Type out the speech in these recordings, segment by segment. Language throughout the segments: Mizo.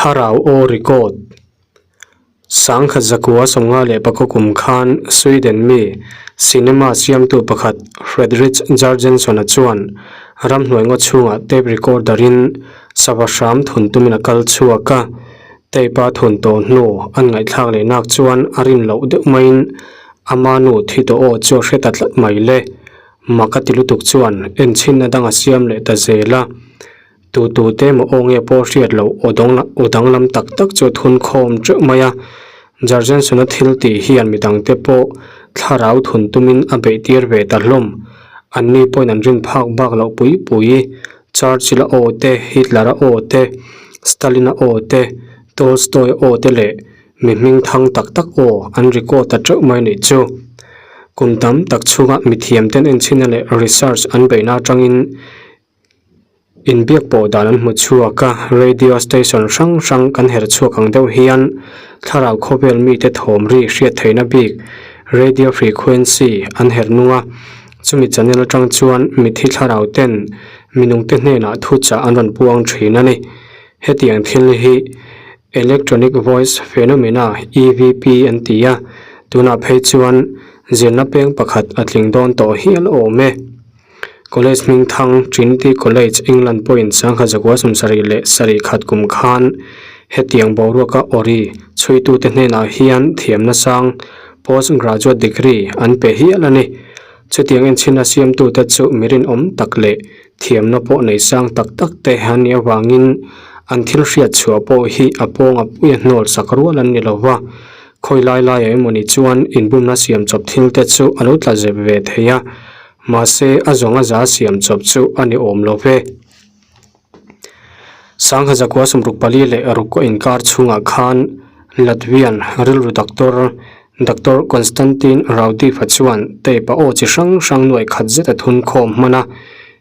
Thlarau aw record. Sangkhat zakua 54 kum khan Sweden mi cinema siamtu pakhat Fredrik Jargenson-a chuan ramhnuai ngaw chhungah tape recorder in sava hram thun tumin a kal chhuak a. Tape a thun tawh hnu an ngaihthlak leh nak chuan a rin loh deuh maiin ama nu thi tawh aw chu a hre ta tlat mai le. Mak a ti lutuk chuan enchhinna dang a siam leh ta zel a. Tu tu te maw aw nge pawh hriat loh aw dawng aw danglam tak tak chu a thun khawm teuh mai a. Jargenson-a thil tih hian midang te pawh thlarau thun tumin a beih tir ve ta hlawm. Anni pawhin an rin phak bak loh pui pui. Churchill-a aw te, Hitler-a aw te, Stalin-a aw te, Tolstoy-a aw te leh Mi hming thang tak tak aw an record ta teuh mai nih chu. Kum tam tak chhunga mithiam ten enchhina leh research an beihna atangin inbiak pawh dan an hmu chhuak a, radio station hrang hrang kan her chhuak ang deuh hian thlarau khawvel mite thawm ri hriat theihna bik radio frequency an her nung a, chumi channel atang chuan mithi thlarau ten minungte hnenah thuchah an rawn puang thin a ni. Hetiang thil hi Electronic Voice Phenomena, EVP, an ti a, tunah phei chuan zirna peng pakhat a tling dawn tawh hial awm e. College hming thang Trinity College, England pawhin sangha zakua 77 kum khan hetiang boruaka awri chhuitute hnenah hian thiamna sang Post-graduate degree an pe hial a ni. Chutiang enchhinna siamtute chu mi rinawm tak leh Thiamna pawh nei sang tak tak te an nih avangin an thil hriat chhuah pawh hi a pawng a pui a hnawl sak rual an ni lo va. Khawi lai laiah emawni chuan inbumna siam chawp thil te chu a lo tla zep ve thei a, mahse a zawng a za siam chawp chu a ni awm lo ve. Sangha zakua 64 leh ruk inkar chhungah khan Latvian rilru doctor Doctor Konstantin Raudifa chuan tape a aw chi hrang hrang nuaih khat zet a thun khawm hman a,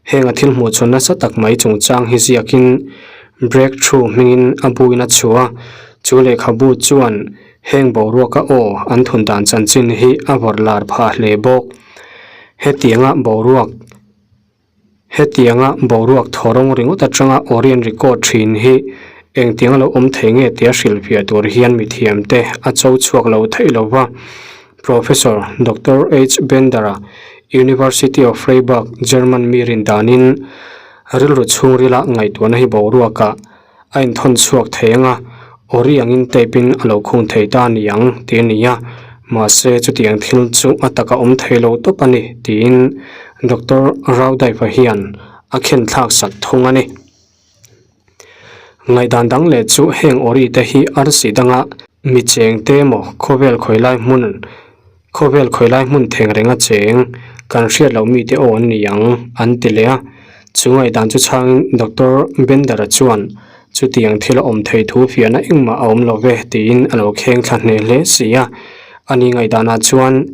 heng a thil hmuh chhawn nasa tak mai chungchang hi ziakin Breakthrough hmingin a buin a chhuah a, chu lehkhabu chuan heng boruaka aw an thun dan chanchin hi a vawrh lar phah hle bawk. Hetianga boruak. Hetianga boruak thaw rawng ringawt atanga Orient record thin hi engtiang a lo awm thei nge tia hrilhfiah tur hian mithiamte a cho chhuak lo theih lo va. Professor Doctor H. Bender-a University of Freiburg, German mi rin danin rilru chhungrila ngaihtuahna hi boruakah a inthawn chhuak thei ang a, Ori angin tape in a lo khung thei ta a ni ang tih a ni a, mahse chutiang thil chu a taka awm thei lo tawp a ni tiin Doctor Raudaiva hian a khen thlak sak thung a ni. Ngaihdan dang leh chu heng Ori te hi arsi danga mi cheng te emaw khawvel khawilai hmun Khawvel khawilai hmun theng renga cheng kan hriat loh mite aw an ni ang an ti leh a. Chu ngaihdan chu chhangin Doctor Bender-a chuan chutiang thil a awm thei thu fiahna engmah a awm lo ve tiin a lo kheng thla hneh hle si a. Ani ngaihdanah chuan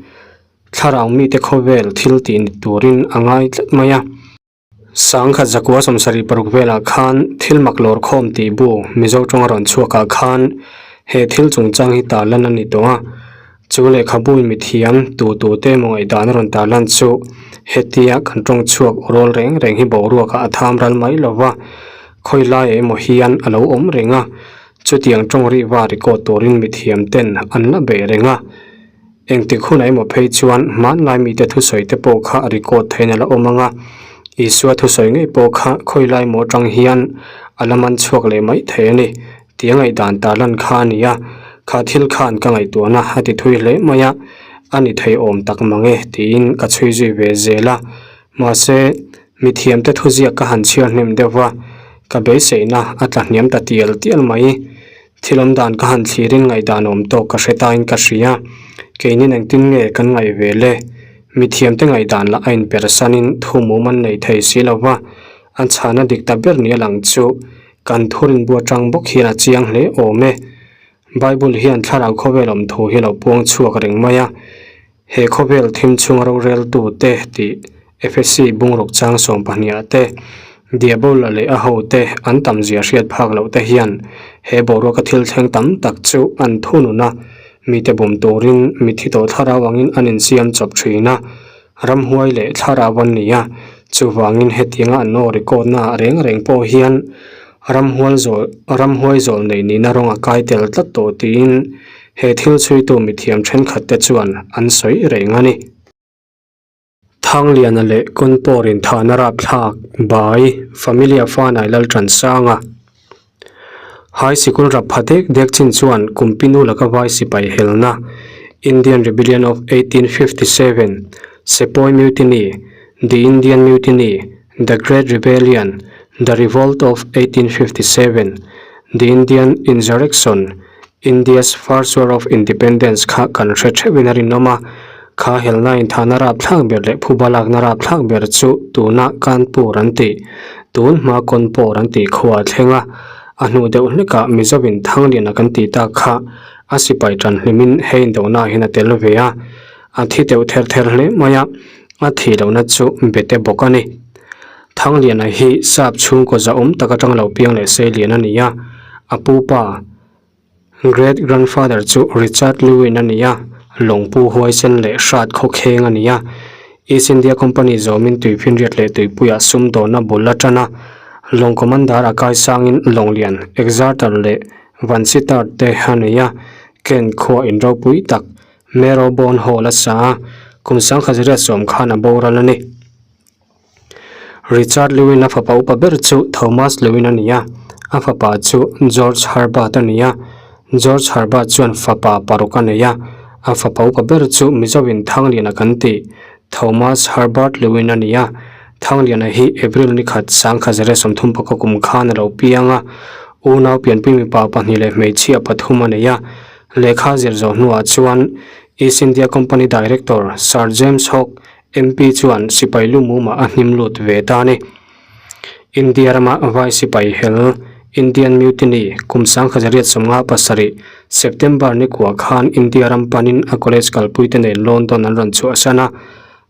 thlarau mite khawvel thil tih ni turin a ngai tlat mai a. Sangkhat zakua 76 velah khan thil mak lawr khawm tih bu Mizo tawnga rawn chhuakah khan he thil chungchang hi tarlan a ni tawh a. Chu lehkhabu in mithiam tu tu te emaw ngaihdan a rawn tarlan chu hetia kan tawng chhuak aw rawl reng reng hi boruakah a tham ral mai lo va, khawi laiah emaw hian a lo awm reng a, chutiang tawng rih va record turin mithiam ten an la bei reng a. Engtik hunah emaw phei chuan hmanlai mite thusawi te pawh kha a record theiin a la awm ang a, Isua thusawi ngei pawh kha khawi lai maw atang hian a la man chhuak leh mai thei a ni tih a ngaihdan tarlan kha a ni a, kha thil khan ka ngaihtuahna a ti thui hle mai a, a ni thei awm tak mang e tiin ka chhui zui ve zel a, mahse mithiamte thuziak ka han chhiar hnem deuh va, ka beiseina a tla hniam ta tial tial mai. Thil awm dan ka han thlirin ngaihdan awm tawk ka hre tain ka hria. Keinin engtin nge kan ngaih ve le? Mithiamte ngaihdan lah a inpersanin thu mum an nei thei si lo va, an chhana dik ta ber ni a lang chu kan thurin bu atang bawk hian a chiang hle awm e. Bible hian thlarau khawvel awm thu hi a lo puang chhuak reng mai a. He khawvel thim chhunga roreltute tih Efesi bungruk chang 12 ah te, Diabola leh a hote an tam zia hriat phak loh te hian he boruaka thil thleng tam tak chu an thunun a, mite bum turin mithi tawh thlarau angin an insiam chawp thin a, ramhuai leh thlarau an ni a, chuvangin hetianga an aw record-na ah reng reng pawh hian. Ramhual zawl ramhuai zawl nei nihna rawng a kai tel tlat tawh tiin he thil chhuitu mithiam thenkhat te chuan an sawi reng a ni. Thangliana leh Kawnpawr inthahna rapthlak by Familia Fanai Laltansanga. High Sikul rap pha dek dek chin chuan Kumpinu laka vai sipai helna Indian Rebellion of 1857, Sepoy Mutiny, The Indian Mutiny, The Great Rebellion, The Revolt of 1857, The Indian Insurrection, India's First War of Independence kha kan hre theuhin a rinawm a, kha helna inthahna rapthlak ber leh phuba lakna rapthlak ber chu tuna Kanpur an tih, tun hma Kawnpawr an tih khua a thleng a, a hnu deuh hlekah Mizovin Thangliana kan tih tak kha a sipai tan hlimin he indona hian a tel ve a, a thi deuh ther ther hle mai a, a thih lohna chu bete bawk a ni. Thangliana hi sap chhungkaw zahawm tak atang lo piang leh seilian a ni a, a pu pa Great grandfather chu Richard Lewin a ni a, lawngpu huaisen leh hrat khawkheng a ni a. East India Company zawmin tuifinriat leh tuipuiah sumdawnna bul a tan a, lawng commander a kaisangin lawnglian Exarter leh Vansittart te a nei a, Kent khua inropui tak Marrowbone Hall a sa a, kum sangkhat sawm khan a boral a ni. Richard Lewin-a fapa upa ber chu Thomas Lewin a ni a, a fapa chu George Herbert a ni a. George Herbert chuan fapa paruk a nei a, a fapa upa ber chu Mizoin Thangliana kan tih Thomas Herbert Lewin a ni a. Thangliana hi April ni khat 1935 kum khan a lo piang a, unau pianpui mipa pahnih leh hmeichhia pathum a nei a. Lehkha zir zawh hnuah chuan East India Company Director Sir James Hogg MP chuan sipai lu mumah a hnim lut ve ta a ni. India rama vai sipai hel, Indian Mutiny, kum 1957, September ni kua khan India ram panin a college kalpuite nen London an rawn chhuahsan a,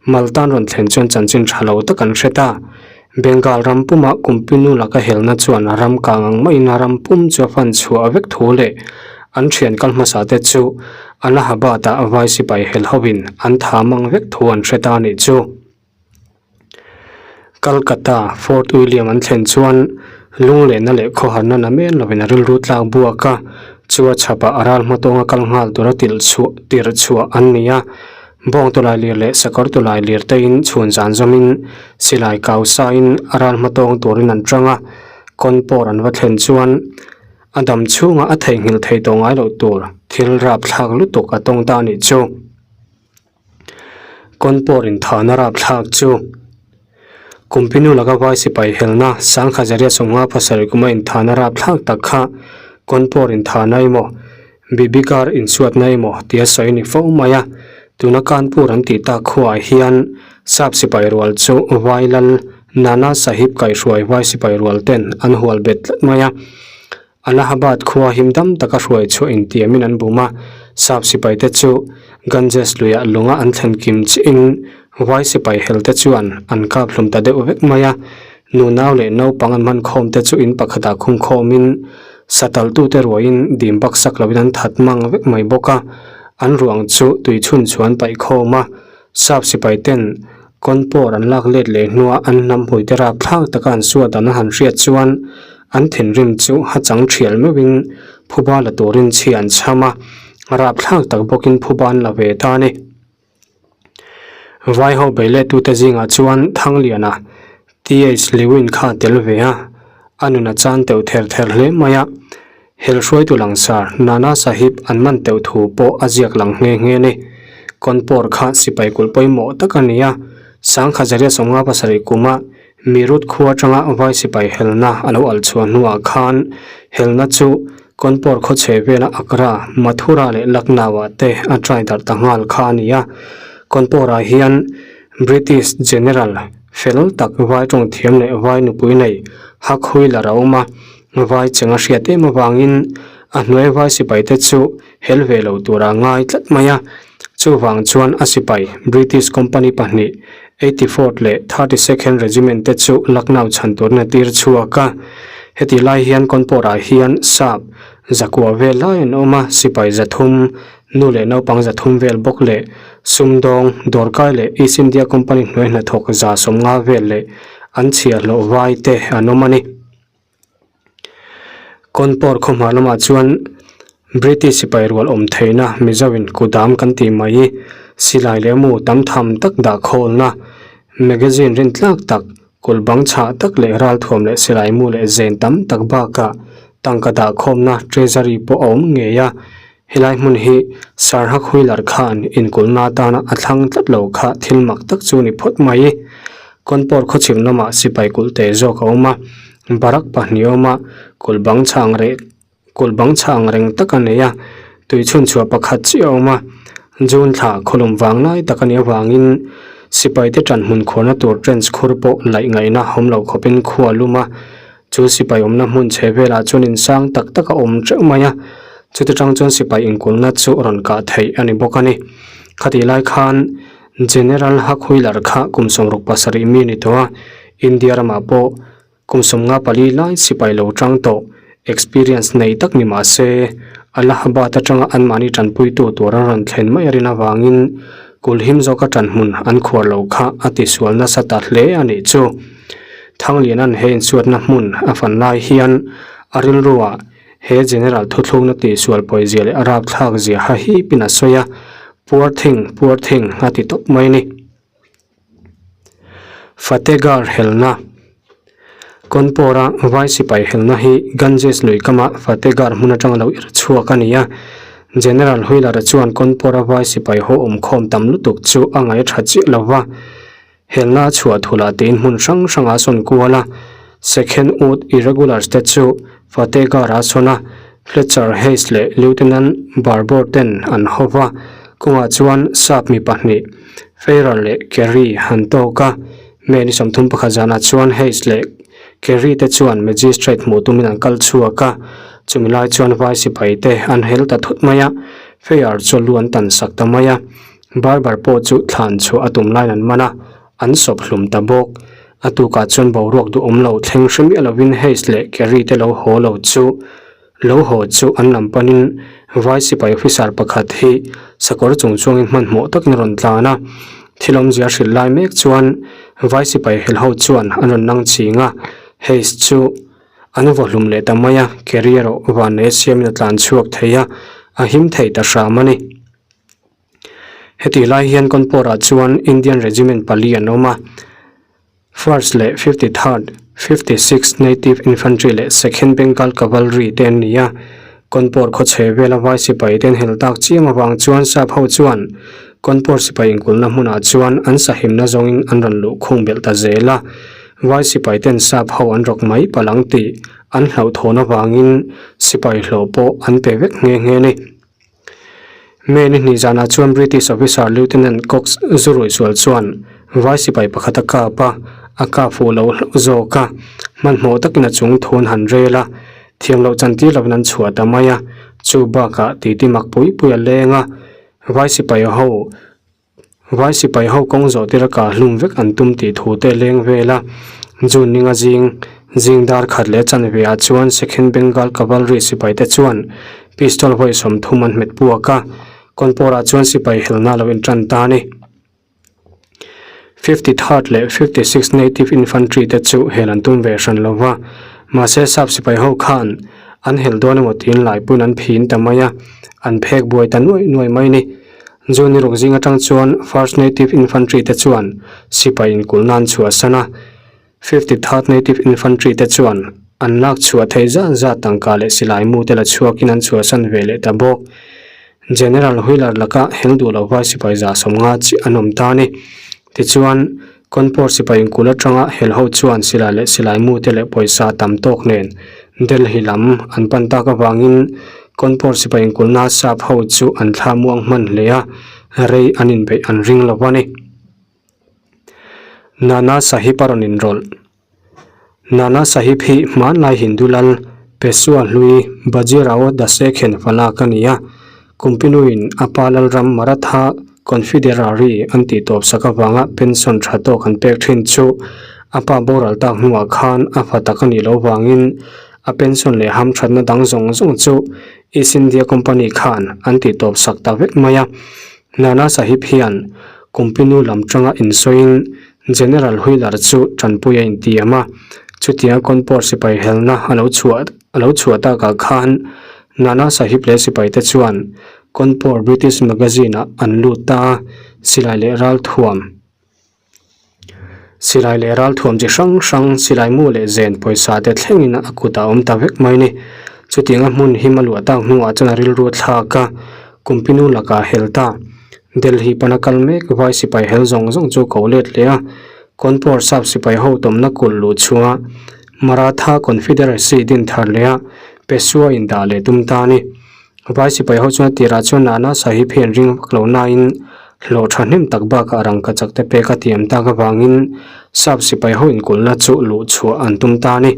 Malta an rawn thlen chuan chanchin tha lo tak an hre ta. Bengal ram puma kumpinu laka helna chuan ram kang ang maiin a ram pum chu a fan chhuah vek thu leh an thian kal hmasa te chu Allahabad-ah vai sipai hel hovin an tha mang vek thu an hre ta a nih chu. Calcutta, Fort William an thlen chuan lunglenna leh khawharna na men lovin a rilru tlak buak a, chu a chhapah a ral hmatawnga kal nghal tura tilh chhuah tirh chhuah an ni a. Bawng tawlai lir leh sakawr tawlai lir te in chhun zan zawmin silai kau sain a ral hmatawng turin an tang a, kawnpawr an va thlen chuan a dam chhungah a theihnghilh thei tawh ngai loh tur thil rapthlak lutuk a tawng ta a nih chu. Kawnpawr inthahna rapthlak chu Kumpinu laka vai sipai helna Sangkhazaria sawmnga pasarih kuma inthahna rapthlak tak kha kawnpawr inthahna emaw Bibikar insuatna emaw tia sawi a ni fo mai a, tuna Kanpur an tih tak khuaah hian Sap sipai rual chu Vai Lal Nana Sahib kaihhruai Vai sipai rual ten an hual bet tlat mai a. Allahabad khua him dam taka hruai chhuah intiamin an bum a, Sap sipai te chu Ganges luiah lunga an thlen kim chiahin Vai sipai hel te chuan an kap hlum ta deuh vek mai a, nunau leh naupang an hman khawm te chu in pakhatah khung khawmin Satalhtute ruaiin dim baksak loin an that mang vek mai bawk a, an ruang chu tui chhun chu an paih khawm a, sap sipai ten kawnpawr an lak let leh hnua an hnam hmuite rapthlak taka an suat dan a han hriat chuan an thinrim chu hachang thial meuhin phuba la turin chhi an chham a, rapthlak tak bawkin phuba an la ve ta a ni. Vaiho beilettute zingah chuan Thangliana, TH Lewin kha a tel ve a, a nun a chan teuh ther ther hle mai a. Hel hruaitu langsar Nana Sahib an man teuh thu pawh a ziak lang nghe nghe a ni. Kawnpawr kha sipai kulh pawimawh tak a ni a, Sangkhazaria 57 kuma Meerut khua atanga vai sipai helna a lo alh chhuah hnuah khan helna chu Kawnpawr khawchhe vela Agra, Mathura leh Lucknow-ah te a try darh ta nghal kha a ni a. Kawnpawrah hian British General fel tak vai tawng thiam leh vai nupui nei Hak Wheeler a awm a, vai cheng a hriat em avangin a hnuai vai sipaite chu hel ve lo tura ngai tlat mai a. Chuvang chuan a sipai British company pahnih 84th leh 32nd Regiment te chu Lucknow chhan turin a tir chhuak a. Heti lai hian Kawnpawrah hian sap zakua vel lai an awm a, sipai zathum, nu leh naupang zathum vel bawk leh sumdawng, dawrkai leh East India Company hnuai hnathawk za sawmnga vel leh an chhiahhlawh vai te an awm a ni. Kawnpawr khaw hmar lamah chuan British sipai rual awm theihna Mizoin kudam kan tih mai silai leh mu tam tham tak dah khawlna magazine rin tlak tak kulh bang chhah tak leh ralthuam leh silai mu leh zen tam tak bakah tangka dah khawmna treasury pawh a awm ngei a. Helai hmun hi Sarhak Wheeler khan inkulhna atana a thlang tlat lo kha thil mak tak chu ni phawt mai. Kawnpawr khawchhim lamah sipai kulh te zawk a awm a, barak pahnih a awm a, kulh bang chhang reh kulh bang chhang reng tak a nei a, tui chhunchhuah pakhat chiah a awm a, June thla khawlum vang lai tak a nih avangin sipai te ṭan hmun khuarna tur trench khur pawh laih ngaihna awm lo khawpin khua a lum a. Chu sipai awmna hmun chhe velah chuan insang tak tak a awm teuh mai a, chuti tang chuan sipai inkulhna chu rawn kah theih a ni bawk a ni. Khatih lai khan General Hakhweiler kha kum 67 mi a ni tawh a, India ramah pawh kum 54 lai sipai lo tang tawh, experience nei tak ni mah se, Allahabad atanga anmahni tanpuitu tur an rawn thlen mai a rin avangin kulhim zawka tanhmun an khuar lo kha a tisual nasa ta hle a nih chu. Thanglianan he insuatna hmun a fan lai hian a rilruah he General thuthlukna tihsual pawizia leh a rapthlak zia ha hipin a sawi a, Poor thing, poor thing a ti tawp mai a ni. Fatehgarh helna Kawnpawra vai sipai helna hi Ganges lui kama Fatehgarh hmun atanga lo ir chhuak a ni a, General Wheeler-a chuan Kawnpawra vai sipai haw awmkhawm tam lutuk chu a ngaih tha chiah lo va. Helna a chhuah thulah tiin hmun hrang hrangah a sawn kual a, Second Oath Irregulars te chu Fatehgarh-a sawn a, Fletcher Hayes leh Lieutenant Barbour ten an ho va, kawngah chuan sap mi pahnih, Farrer leh Carey han tawk a. May ni 31 zanah chuan Hayes leh Carey te chuan Magistrate hmuh tumin an kal chhuak a, chumi lai chuan vai sipai te an hel ta thut mai a, Farrer chu lu an tan sak ta mai a. Barber pawh chu thlan chhuah a tum laiin an man a, an sawp hlum ta bawk. A tukah chuan boruak duhawm lo thleng hre miah lovin Hayes leh Kerry te lo haw lo chu lo haw chu an lam panin vai sipai officer pakhat hi sakawr chung chuangin hmanhmawh takin a rawn tlan a. Thil awmzia hrilh lai mek chuan vai sipai hel ho chuan an rawn nang ching a, Hayes chu an vaw hlum leh ta mai a, Kerry erawh vannei a siamin a tlan chhuak thei a, a him thei ta hram a ni. Hetih lai hian Kawnpawrah chuan Indian Regiment pali an awm a, First leh 53rd, 56th Native Infantry leh Second Bengal Cavalry te an ni a. Kawnpawr khawchhe vela vai sipai te an hel tak chiang avang chuan sap ho chuan Kawnpawr sipai inkulhna hmunah chuan an sahimna zawngin an rawn luh khung belh ta zel a. Vai sipai ten sap ho an rawk mai palh ang tih an hlauhthawn avangin sipai hlawh pawh an pe vek nghe nghe a ni. May ni hnih zanah chuan British officer Lieutenant Cox Zuruihsual chuan vai sipai pakhat a kap a, a kap fuh lo hlauh zawk a, hmanhmawh takin a chung thu an han rel a, thiam loh chantir lovin an chhuah ta mai a, chu bakah titi mak pui pui a leng a, vai sipai ho Vai sipai ho kawng zawh tir a kah hlum vek an tum tih thu te leng vel a, June ninga zing, zing dar khat leh chanve ah chuan Second Bengal Cavalry sipai te chuan pistol vawi 30 an hmet puak a, Kawnpawr ah chuan sipai helna a lo intan ta a ni. 53rd leh 56th Native Infantry te chu hel an tum ve hran lo va, mahse sap sipai ho khan an hel dawn emaw tiin laipuiin an phin ta mai a, an phek buai ta nuaih nuaih mai a ni. June ni ruk zing atang chuan First Native Infantry te chuan sipai inkulh nan chhuahsan a, 53rd Native Infantry te chuan an lak chhuah theih zat zat tangka leh silai mu te la chhuakin an chhuahsan ve leh ta bawk. General Wheeler laka hel duh lo vai sipai 150 chiah an awm ta a ni. Tichuan, Kawnpawr sipai inkulh atanga hel ho chuan silai leh silai mu te leh pawisa tam tawk nen Delhi lam an pan tak avangin Kawnpawr sipai inkulhna sap ho chu an thla muang hman hle a, rei an inbeih an ring lo a ni. Nana Sahib a rawn inrawlh. Nana Sahib hi hmanlai Hindu lal Peshwa hlui Bajirao Dasekhen falak a ni a, Kumpinuin a pa lalram Maratha Confederary an tih tawp sak avanga pension tha tawk an pek thin chu a pa boral tak hnuah khan a fa tak a nih loh vangin a pension leh hamthatna dang zawng zawng chu East India Company khan an tih tawp sak ta vek mai a. Nana Sahib hian Kumpinu lam tanga insawiin General Wheeler chu tanpui a intiam a, chutiang Kawnpawr sipai helna a lo chhuah. A lo chhuah takah khan Nana Sahib leh sipaite chuan Cawnpore British Magazine-ah an lut ta a, silai leh ralthuam silai leh ralthuam chi hrang hrang silai mu leh zen pawisa te thlengin a kutah a awm ta vek mai a ni. Chutianga hmun him a luah tak hnuah chuan a rilru thlak a, Kumpinu lakah hel ta. Delhi pana kal mek vai sipai hel zawng zawng chu ko let leh a, Cawnpore sap sipai ho tawmna kulh luh chhunga Maratha Confederacy din thar leh a Peshwa in dah leh tum ta a ni. Vai sipai ho chuan a tirah chuan Nana Sahib hi an ring vak lo nain hlawh thahnem tak bakah rangkachak te pek a tiam tak avangin sap sipai ho inkulhna chu luh chhuah an tum ta a ni.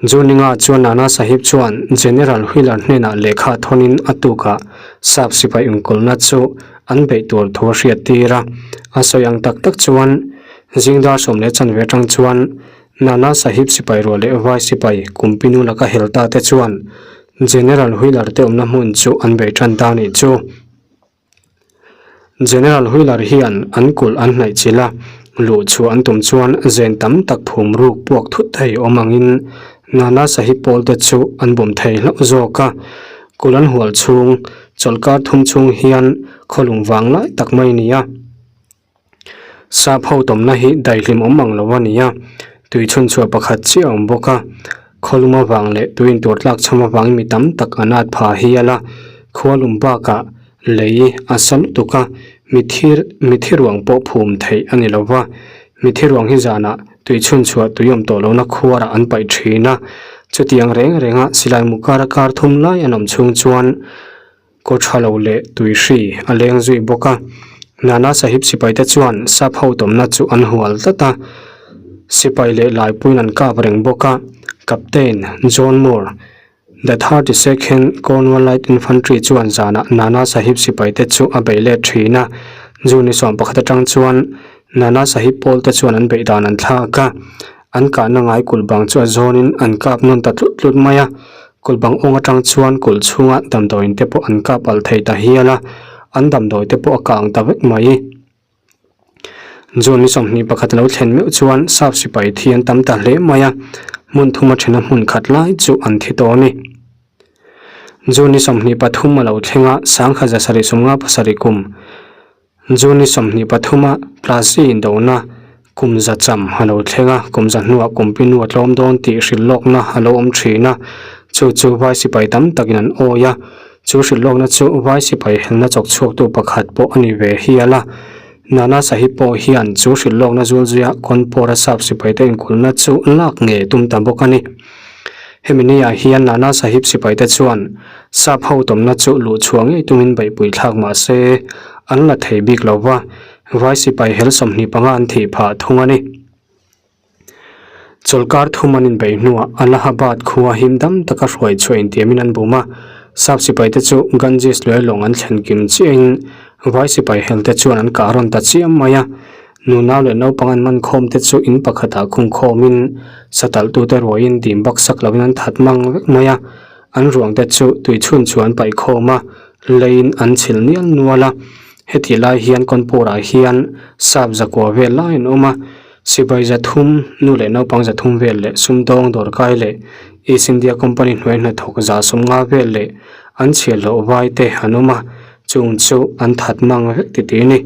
Juninga chuan Nana Sahib chuan General Wheeler hnenah lehkha thawnin a tukah sap sipai inkulhna chu an beih tur thu a hriat tir a. A sawi ang tak tak chuan zingdar 10:15 atang chuan Nana Sahib sipai ruah leh vai sipai Kumpinu laka hel ta te chuan General Wheeler te awmna hmun chu an beih tan ta a nih chu. General Wheeler hian an kulh an hnaih chilh a, luh chhuah an tum chuan zen tam tak phum ruk puak thut thei awm angin Nana Sahib pawl te chu an bum thei hlauh zawk a. Kulh an hual chhung, chawlhkar thum chhung hian khawlung vang lai tak mai a ni a. Sap ho tawmna hi daihlim awm ang lo a ni a, tui chhunchhuah pakhat chiah a awm bawk a, khawlum avang leh tui intur tlak chham avangin mi tam tak an at pha hial a, khualum bakah lei a sa lutuk a, mithi mithi ruang pawh phum theih a ni lo va, mithi ruang hi zanah tui chhunchhuah tui awm tawh lohna khuarah an paih thin a, chutiang reng renga silai mu kara kar thum lai an awm chhung chuan. Kaw tha lo leh tui hri a leng zui bawk a. Nana Sahib sipaite chuan sap ho tawmna chu an hual tlat a, sipai leh laipuiin an kap reng bawk a. Captain John Moore, the 32nd Cornwall Light Infantry chuan zanah Nana Sahib sipaite chu a beih let thin a. June 11 atang chuan Nana Sahib pawlte chuan an beih dan an thlak a, an kahna ngai kulh bang chu a zawnin an kap nawn ta tlut tlut mai a. Kulh bang awng atang chuan kulh chhunga damdawiin te pawh an kap alh thei ta hial a, an damdawi te pawh a kang ta vek mai. June ni 21 a lo thlen meuh chuan sap sipai thi an tam ta hle mai a, hmun thuma thena hmun khat lai chu an thi tawh a ni. June ni 23 a lo thleng a, 1757 kum June ni 23 a Plassey indona kum za cham a lo thleng a, kum za hnuah kum pinu a tlawm dawn tih hrilh lawkna a lo awm thin a, chu chu vai sipai tam takin an awi a, chu hrilh lawkna chu vai sipai helna chawk chhuaktu pakhat pawh a ni ve hial a. Nana Sahib pawh hian chu hrilh lawkna zul zuia Cawnpore-a sap sipaite inkulhna chu lak ngei tum ta bawk a ni. Hemi niah hian Nana Sahib sipaite chuan sap ho tawmna chu luh chhuah ngei tumin beihpui thlak mah se an la thei bik lo va, vai sipai hel 25 an thih phah thung a ni. Chawlhkar thum an inbeih hnuah Allahabad khua him dam taka hruai chhuah intiamin an bum a, sap sipaite chu Ganges luai lawng an thlen kim chiahin vai sipai helte chuan an kah rawn ta chiam mai a. Nunau leh naupang an man khawm te chu in pakhatah khung khawmin satalhtute ruaiin dim bak sak loin an that mang vek mai a, an ruang te chu tui chhun chu an paih khawm a, leiin an chhil nial nual a. Hetih lai hian Kawnpurah hian sap zakua vel lai an awm a, sipai 300, nu leh naupang 300 vel leh sumdawng dawrkai leh East India Company hnuai hnathawk 150 vel leh an chhiahhlawh vai te an awm a, chung chu an that mang vek ti ti a ni.